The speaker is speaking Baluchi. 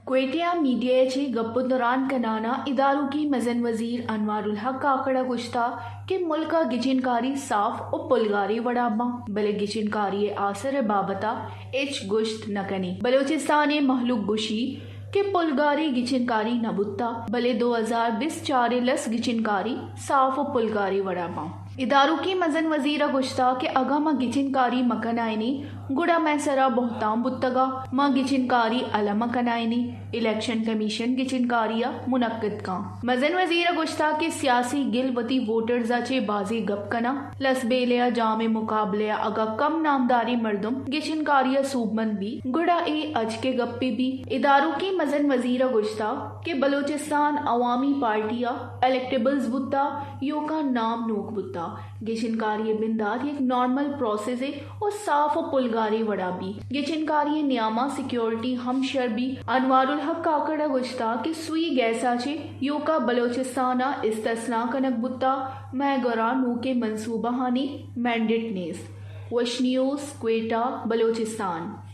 کوئٹہ ءَ میڈیا ءَ چہ گپ ءُ تران کنان ءَ ادارکی مزن وزیر انوار الحق کاکڑ ءَ گوشتگ کہ ملک ءَ گچین کاری صاف ءُ پلگاریں وڑ ءَ باں، بلے گچین کاری ءِ آسر ءِ بابت ءَ ہچ گوشت نہ کنیں۔ بلوچستان ءِ مہلوک گوشی کہ پلگاریں گچین کاری نہ بوتگ، بلے دو ہزار بیست چار ءِ لس گچین کاری صاف ءُ پلگاریں وڑ ءَ باں۔ ادارکی مزن وزیر ءَ گوشتگ کہ اگاں ما گچین کاری مہ کنائینیں، گڑا مئے سرا بہتام بوتگ ءَ، ما گچین کاری الم ءَ کنائینیں، الیکشن کمیشن گچین کاری ءَ منعقد کن۔ مزن وزیر ءَ گوشتگ کہ سیاسی گل وتی ووٹرز ءَ چہ بازیں گپ کناں، لسبیلہ ءَ جام ءِ مقابلہ ءَ اگاں کم نامداریں مردم گچین کاری ءَ سوبمند بی، گڑا اے اجکہ گپے بی۔ ادارکی مزن وزیر ءَ گوشتگ کہ بلوچستان عوامی پارٹی ءِ الیکٹیبلز بوتگ، ایوکا نام نوک بوتگ۔ گچین کاری ءِ بندات یک نارمل پروسیسے ءُ صاف ءُ پلگاریں وڑ ءَ بی۔ گچین کاری ءِ نیام ءَ سیکیورٹی ہم شر بی۔ انوار الحق کاکڑ ءَ گوشتگ کہ سوئی گیس ءَ چہ ایوکا بلوچستان ءَ استثنا کنگ بوتگ، مئے گورا نوکیں منصوبہ آنی مینڈیٹ نیست۔ وش نیوز، کوئٹہ، بلوچستان۔